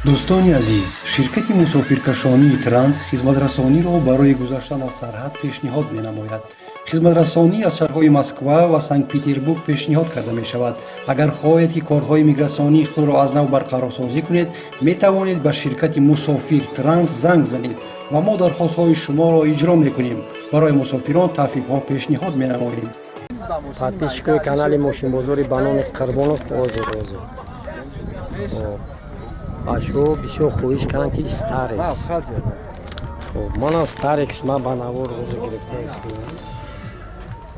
Дӯстони азиз, ширкати мусофиркашонии Транс хизматрасониро барои гузаштан аз сарҳад пешниҳод менамояд. Хизматрасонӣ аз шаҳрҳои Москва ва Санкт-Петербург пешниҳод карда мешавад. Агар хоҳед, ки корҳои мигратсионии худро аз нав барқарорсозӣ кунед, метавонед ба ширкати Мусофир Транс занг занед ва мо дархостҳои шуморо иҷро мекунем. Барои мусофирон тахфифҳо пешниҳод менамоем. Подписчикои канали Мошинбозори ба номи Қурбонов, ҳозир ҳозир бачаҳо бисёр хоҳиш карданд, ки Старекс. Хоб, мана Старекс, ман ба навор ҳозир гирифтаест.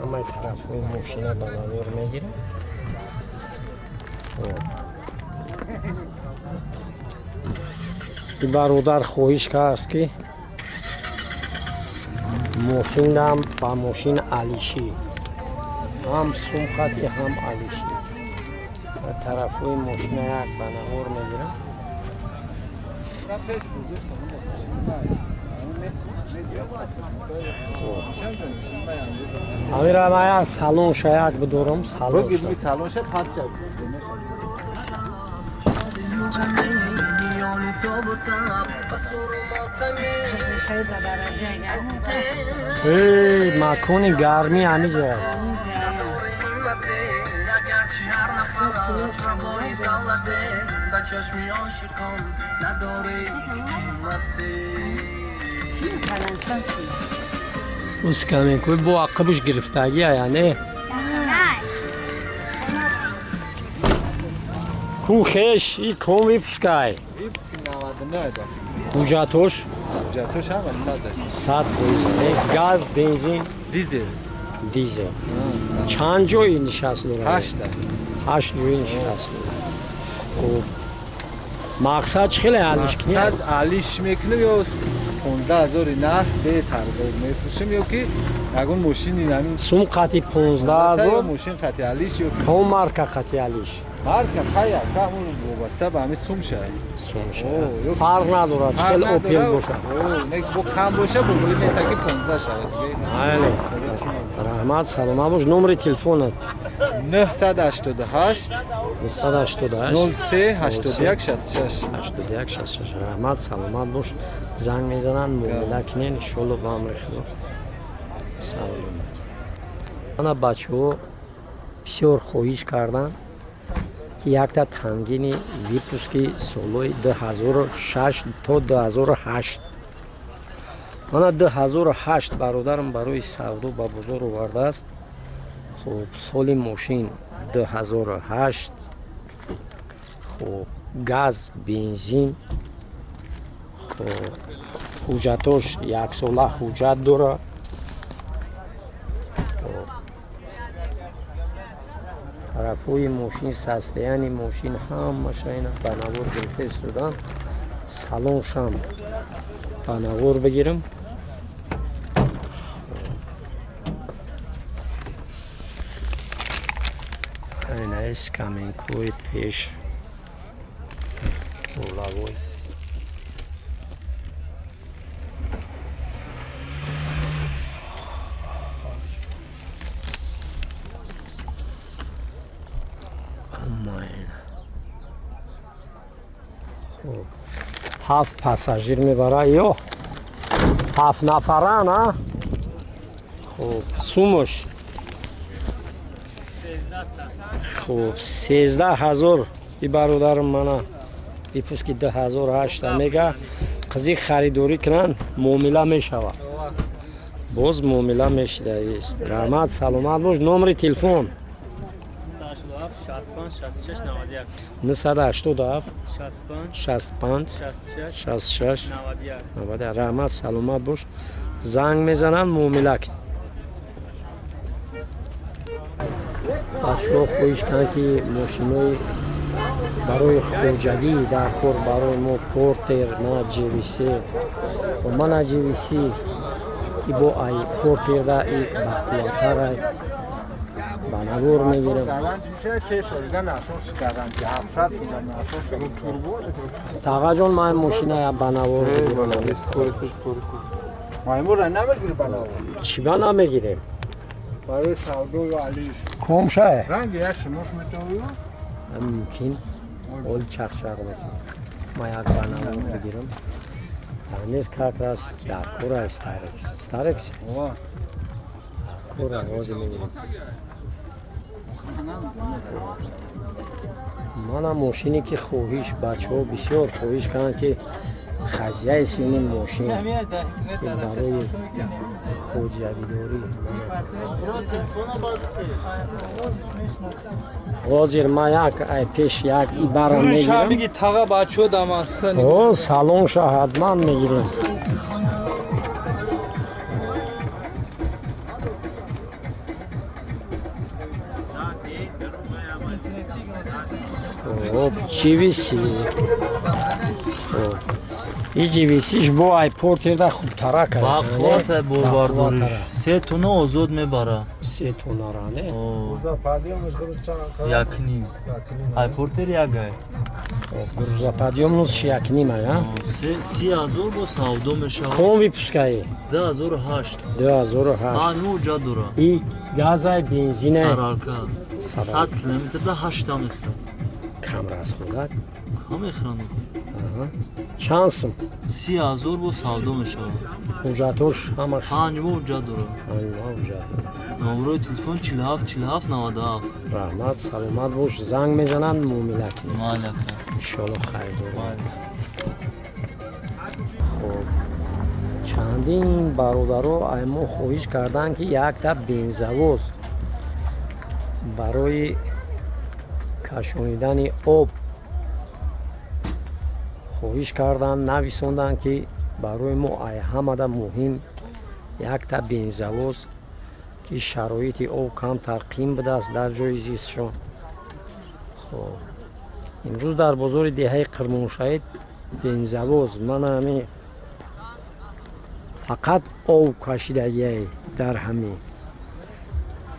Ҳамаи тарафҳои мошина ба навор мегирам. Хоб, и бародар хоҳиш кардааст, ки мошинам ба мошин алишӣ, ҳам сумқати, ҳам алишӣ. Тарафҳои мошина як ба навор мегирам. Амира, ман як салонша як бидорам, салонша. Эй, макони гармӣ ҳамиҷа. Агарчи ҳар нафас ҳавои давлате, ба чашми ошиқон надорӣ қимате. Ускаменкӯи бо ақибш гирифтагия, яъне ку хеш и ком выпускай. Ҳуҷҷатош? Ҳуҷҷатош ҳама 100%. Газ, бензин? Дизел. Дизел. Чанд ҷои нишаст дорад? Ҳашта. Ҳашт ҷои нишаст дорад. Хуб, мақсад чӣ хеле алиш кунӣ? Мақсад, алиш мекунем ё 15 ҳазори нарх бетарғиб мефурӯшем, ё ки ягон мошини ҳамин. Сум қати 15 ҳазор. Мошин қати алиш ё Ком марка қати алиш? Марка хая, ҳамун вобаста ба ҳамин сум шавад. Сум шавад, фарқ надорад, чӣ хел Опел бошад. Не, бо кам боша, бо метаки 15 шавад. Майли, раҳмат, саломат бош. Номери телефонат? 988 988 03 81 66. 81 66. Раҳмат, саломат бош. Занг мезананд, муомила кунен, иншолло, ба амри Худо. Саломат. Ана, бачаҳо бисёр хоҳиш карданд, ки якта тангини выпуски солҳои 2006 то 2008. Мана 2008 бародарам барои савдо ба бозор овардааст. Хуб, соли мошин 2008. Хуб, газ, бензин. Хуб, ҳуҷҷатош яксола ҳуҷҷат дорад. Хуб, тарафҳои мошин, состояние мошин ҳамаша ина ба навор гирифта истодан. Салоншам ба навор бигирам. Ина скамейкои пеш, руловой. Майна. Хуб, ҳафт пассажир мебара ё ҳафт нафаран, а? Хуб, сумуш, хуб, 13 000. И бародарам мана выпуски 2008 мега, қизи харидорӣ кунанд, муомила мешавад, боз муомила мешидаист. Раҳмат, саломат бош. Номери телефон? 987 65 66 91. Раҳмат, саломат бош. Занг мезананд, муомила кун. Бачаҳо хоҳиш карданд, ки мошинои барои хоҷагӣ дар кор барои мо Портер, мана JVC, мана JVC, ки бо ай Портерда и бақувваттарай, ба навор мегирам. Тағаҷон, ман мошина ба навор. Чӣ ба намегирем? Барои савдою алиш. Комшае. Ранги як шинос метавӣ. Мумкин, оли чақчақ мекунем. Ман як банавор бигирам. Ҳамез как раз дар кора Старекс. Старекс? Кора ҳозир мегирем. Манам мошине ки хоҳиш бачаҳо бисёр хоҳиш карданд ки хозяйственный мошин ки барои хоҷагидорӣ. Ҳозир ман як ай пеш як ибара мегирам. О, салонша ҳатман мегирем. Хоб, GVC. Хоб. И GVC-ш бо ай портерда хубтара кард. Ба қуввата борбардориш. 3 тонна озод мебара. 3 тоннара, не? 1.5. Ай портер як ай. Грузоподъёмность 1.5 ай, а? 30,000 бо савдо мешавад. Ком выпускаи? 2008. 2008. Ҳанӯ ҷа дора. И газай, бензинай? Саралка. 100 километрда 8 та мехӯрад. Кам расходак? Кам мехӯрад. Чанд сум? 30,000 бо савдо мешавад. Ҳуҷҷатош ҳамаш? 5 моҳ ҳуҷҷат дорад. 5 моҳ ҳуҷҷат дорад. Номерои телефон 47 47 97. Раҳмат, саломат бош. Занг мезананд, муомила кунед. Майли ака. Иншоалло хайр дорад. Хоб, чандин бародаро ай мо хоҳиш карданд ки якта бензовоз барои кашонидани об хоҳиш карданд, нависонданд ки барои мо ай ҳамада муҳим якта бензовоз ки шароити об камтар қим будааст дар ҷои зистшон. Хоб, имрӯз дар бозори деҳаи Қирмоншаҳид бензовоз мана ҳами фақат об кашидагиай дар ҳами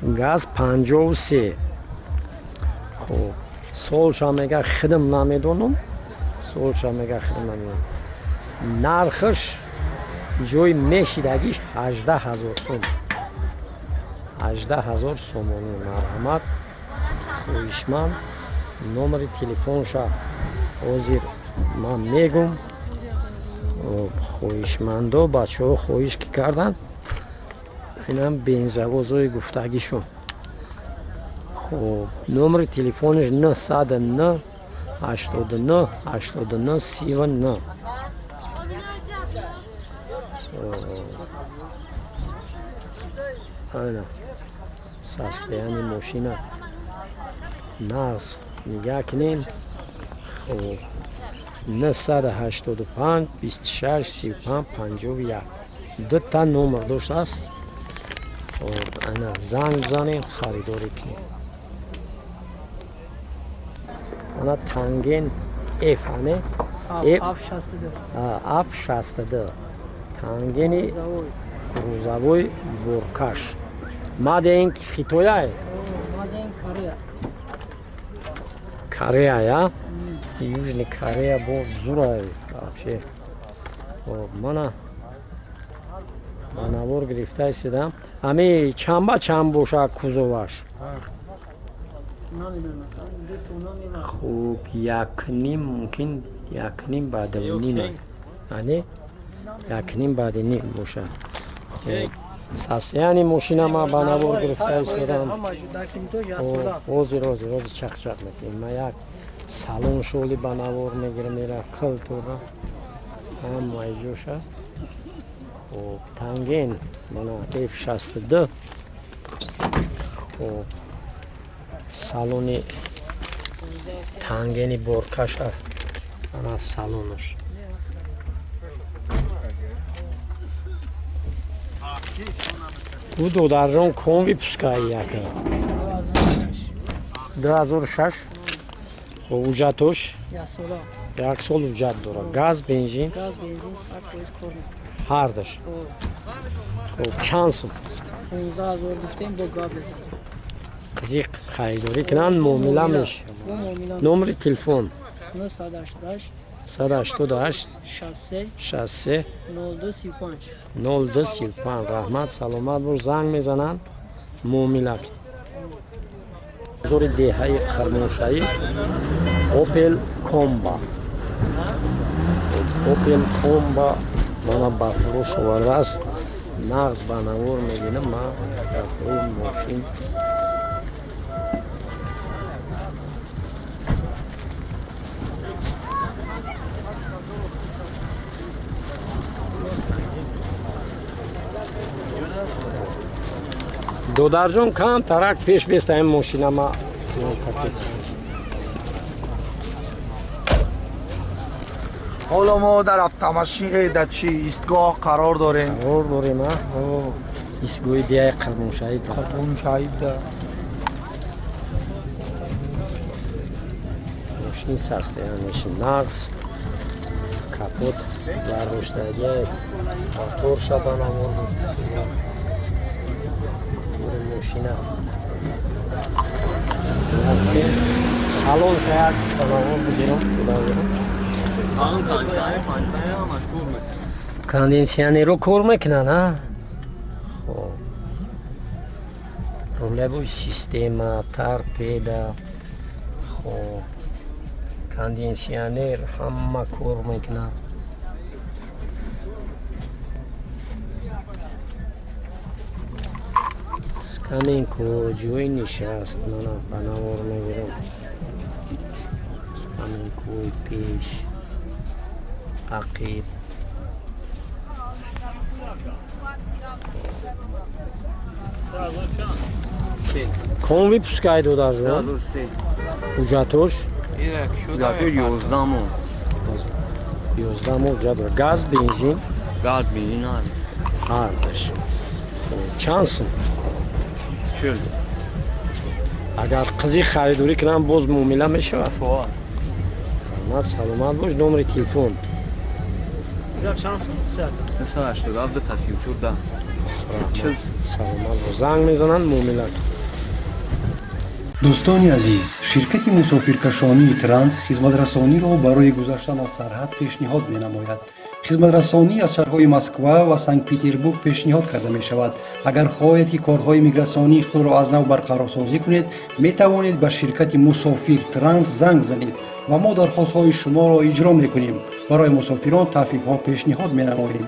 газ 53. Хоб, солша мега хидм намедонам, солша мега хидм намедонам. Нархш ҷои мешидагиш 18,000 сом. 18,000 сомонӣ. Марҳамат, хоҳишманд номери телефонша ҳозир ман мегум. Хоҳишмандо бачаҳо хоҳиш ки карданд, инам бензовозҳои гуфтагишон. Хоб, номери телефониш 909 89 89 39. Ана состояние мошина нағз нигоҳ кунем. Хоб, 985 26 35 51 дута номер доштааст. Хоб, ана занг бизанем, харидорӣ кунем. Ана Танген F, ане? F62. F62. Тангени грузовой боркаш. Маден Хитояй? Маден Корея. Корея, я? Южный Корея бо зурай вообще. Мана навор гирифта истидам. Ами чанба чанд боша кузоваш? Хуб, 1.5 мумкин, 1.5 баъди ним. Ане? 1.5 баъди ним боша. Хуб, состояние мошина ма ба навор гирифта истодам. Ҳозир, ҳозир, ҳозир чақ-чақ мекунем. Ма як салон шоли ба навор мегирам, ера кил тора. Ҳамаи ҷоша. Хуб, Танген мана F62. Хуб, салони Тангени боркаша ана салонаш. Ку додарҷон ком выпускаи яка? 2006. Хуб, ҳуҷҷатош? 1 сол ҳуҷҷат дорад. Газ, бензин? Газ, бензин 100% кор мекунад. Ҳардаш. Хуб, чанд сум? 15,000 гуфтем, бо гап мезанем. Қизиқ харидорӣ кунанд, муомила мешавад. Номери телефон? 988 188 63 63 02 35 02 35. Раҳмат, саломат бош. Занг мезананд, муомила кунед. Бозори деҳаи Қирмоншаҳид Opel Comba. Опел Комбо мана ба фурӯш овардааст. Нағз ба навор мебинам ман гапҳои мошин. Додарҷон, кам тарак пеш беста ин мошина, ма съёмка кардам. Ҳоло мо дар автомашин дар чи истгоҳ қарор дорем. Қарор дорем, а? Истгоҳи деҳаи Қурбоншаҳид. Қурбоншаҳид. Мошин состоянияши нағз, капот бардоштагия, мотор шабанавор гуфтасига. Мошина. Салон як банавор бигирам, додарҷон. Кондитсионерро кор мекунанд, а? Хоб. Рулевой система, торпеда, хоб. Кондитсионер ҳама кор мекунад. Скамейка, ҷои нишаст, мана ба навор мегирам. Скамейкаи пеш, ақиб. Ком выпускай додарҷон? Ҳуҷҷатош? Ҳуҷҷатош 11 моҳ. 11 моҳ ҳуҷҷат дорад. Газ, бензин? Газ, бензин ҳар. Ҳардаш. Чанд сум? 40. Агар қизи харидорӣ кунам, боз муомила мешавад? Раҳмат, саломат бош. Номери телефон? 987 34 10. Саломат бош. Занг мезананд, муомила. Дӯстони азиз, ширкати мусофиркашонии Транс хизматрасониро барои гузаштан аз сарҳад пешниҳод менамояд. Хизматрасонӣ аз шаҳрҳои Москва ва Санкт-Петербург пешниҳод карда мешавад. Агар хоҳед, ки корҳои мигратсионии худро аз нав барқарорсозӣ кунед, метавонед ба ширкати Мусофир Транс занг занед ва мо дархостҳои шуморо иҷро мекунем. Барои мусофирон тахфифҳо пешниҳод менамоем.